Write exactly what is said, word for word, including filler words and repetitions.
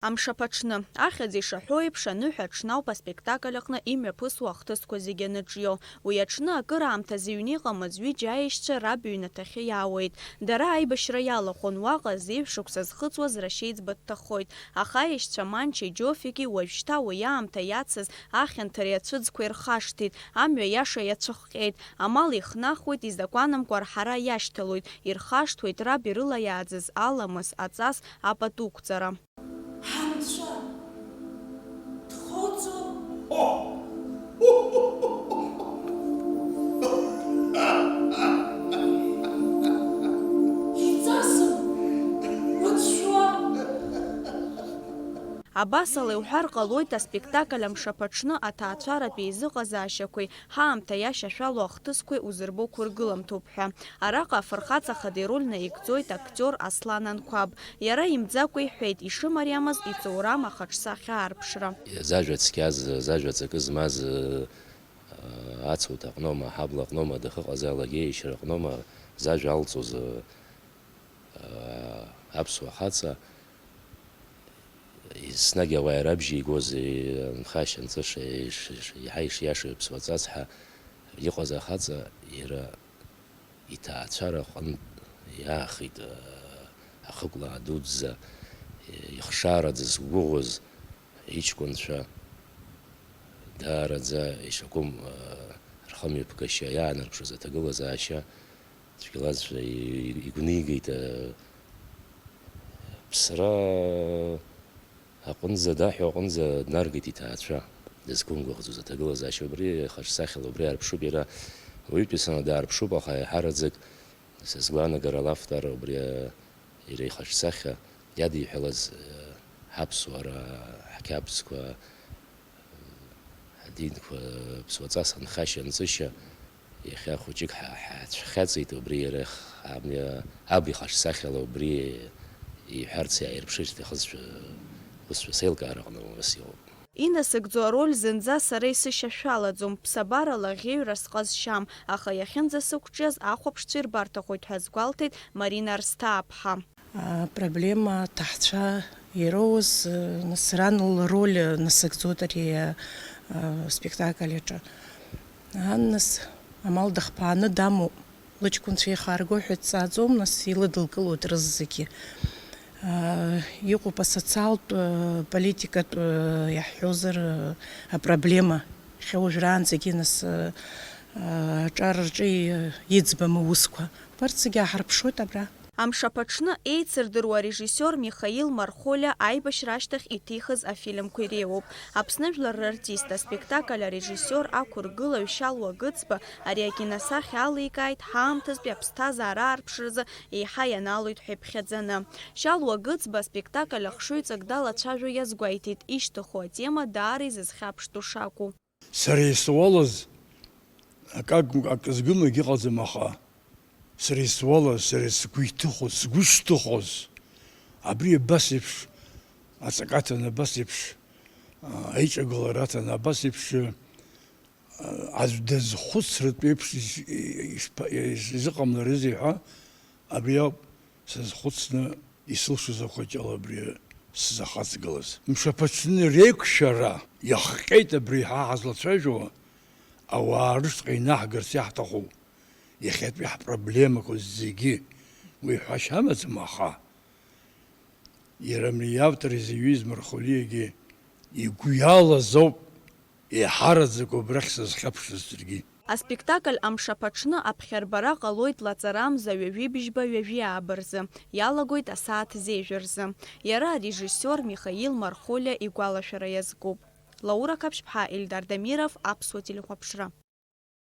Амшаԥаҽны, ахьӡ ишаҳәо еиԥш, аныҳәа аҽны ауп аспектакль аҟны имҩаԥысуа ахҭысқәа зегьы аныҿио. Уи аҽны акыраамҭа зыҩны иҟамыз ҩыџьа аишьцәа раб иҩнаҭахьы иаауеит. Дара аибашьра иалахәын, уаҟа зеижә шықәса зхыҵуаз рашьеиҵбы дҭахоит. Аха аишьцәа Манчеи Џьофики уажәшьҭа уи аамҭа иацыз ахьанҭареи ацәыӡқәа ирхашҭит, амҩа иаша иацәыхҟьеит, амал ихнахуеит, изакәанамкәа арҳара иашьҭалоит, ирхашҭуеит раб ирылаиааӡаз аламыс, аҵас, апатуқәҵара. Ҳанцәа дхоуҵо? Иҵасым, уцәшәуа? Абасала иуҳәар ҟалоит аспектакль амшаԥаҽны аҭаацәаратә еизыҟазаашьақәеи ҳаамҭа иашьашәало ахҭысқәеи узырбо қәыргыламҭоуп ҳәа. Араҟа афырхаҵа хада ироль наигӡоит актиор Аслан Анқәаб. Иара имӡакәа иҳәеит, ишымариамыз иҵоурам ахаҿсахьа аарԥшра. Зажәа цқьаз, зажәа ҵакы змаз, ацуҭа аҟноума, аҳабла аҟноума, дахыҟазаалак иеишьра аҟноума зажәа алҵоз, аԥсуа хаҵа, еснагь ауаа ирабжьеигоз, анхашьа-анҵыша еиҳа ишиашоу иаԥсуа ҵас ҳәа иҟаз ахаҵа, иара иҭаацәара аҟынтә иаахеит, ахықәлаа дуӡӡа, ихшаараӡа згәыӷуаз иҷкәынцәа даараӡа ишакәым, рхымҩаԥгашьа иаанарԥшыз аҭагылазаашьа цәгьалазшәа игәнигеит, аԥсра аҟынӡа, адаҳәа аҟынӡа днаргеит иҭаацәа, дызқәымгәыӷӡоз аҭагылазаашьа убри, хаҿсахьала убри аарԥшуп иара. Уаҩытәыҩсаны даарԥшуп, аха еиҳараӡак, са сгәаанагарала, автор убри, иара ихаҿсахьа иадиҳәалаз, ҳаԥсуара, ҳқьабзқәа, ҳдинқәа, ԥсуаҵас анхашьа-анҵышьа, иахьа хәыҷык ҳа-, ҳацәхьаҵит, убри иара х-, аб-, аб ихаҿсахьала убри иҳәарц иааирԥшырц иҭахызшәа, усшәа сеилкаараҟны убас иҟоуп. Инасыгӡо ароль зынӡа сара исышьашәалаӡом, ԥсабарала аӷьеҩра сҟазшьам, аха иахьынӡасықәҿиаз ахәаԥшцәа ирбарҭахоит ҳәа азгәалҭеит Марина Арсҭаа-ԥҳа. Апроблема аҭаҳцәа ироуз, нас, ран лроль насыгӡоит ари, а, спектакль аҿы. Ан, нас, амал дыхԥааны дамоуп. Лыҷкәынцәа еихарго ҳәа дҵааӡом, нас, илыдылкылоит рызегьы. А, иҟоуп асоциалтә, а, политикатә, а, иаҳҳәозар, а, апроблема. Иахьа уажәраанӡагьы, нас, а, аҿар рҿы и-, иӡбам аусқәа. Убарҭ зегьы ааҳарԥшуеит абра. Амшаԥаҽны еицырдыруа арежиссиор Михаил Мархолиа аибашьра ашьҭахь иҭихыз афильмқәа иреиуоуп. Аԥсны жәлар рартист, аспектакль арежиссиор, ақәыргылаҩ Шьалуа Гыцба ари акиносахьа аликааит ҳаамҭазтәи аԥсҭазаара аарԥшразы еиҳа ианалоит ҳәа иԥхьаӡаны. Шьалуа Гыцба аспектакль ахшыҩҵак далацәажәо иазгәеиҭеит, ишьҭыху атема даара изызхьаԥштәу шакәу. Сара исуалыз акы, акы згым егьыҟаӡам, аха сара исуалыз, сара сгәы иҭыхоз, сгәы шҭыхоз, абри абас еиԥш аҵакы аҭаны, абас еиԥш, а, аиҿагылара аҭаны, абас еиԥш, а, аӡә дазхәыцратә еиԥш иш-, ишԥа-, изыҟамларызеи ҳәа, абри ауп сазхәыцны исылшоз ахәаҷала абри сзахаҵгылаз. Мшаԥаҽны реиқәшәара иахҟьеит абри ҳа ҳазлацәажәо, ауаа рышҟа инаҳгарц иаҳҭаху иахьатәи ҳпроблемақәа зегьы. Уи ҳәашьа амаӡам, аха иара абри автор изы иҩыз Мархолиагьы игәы иалаз ауп еиҳараӡак убрахь сызхьаԥшыз саргьы. Аспектакль Амшаԥаҽны аԥхьарбара ҟалоит лаҵарамза ҩажәи бжьба ҩажәи ааба рзы, иалагоит асааҭ зежә рзы. Иара арежиссиор Михаил Мархолиа игәалашәара иазкуп. Лаура Қаԥшьԥҳа, Ельдар Дамиров, Аԥсуа телехәаԥшра.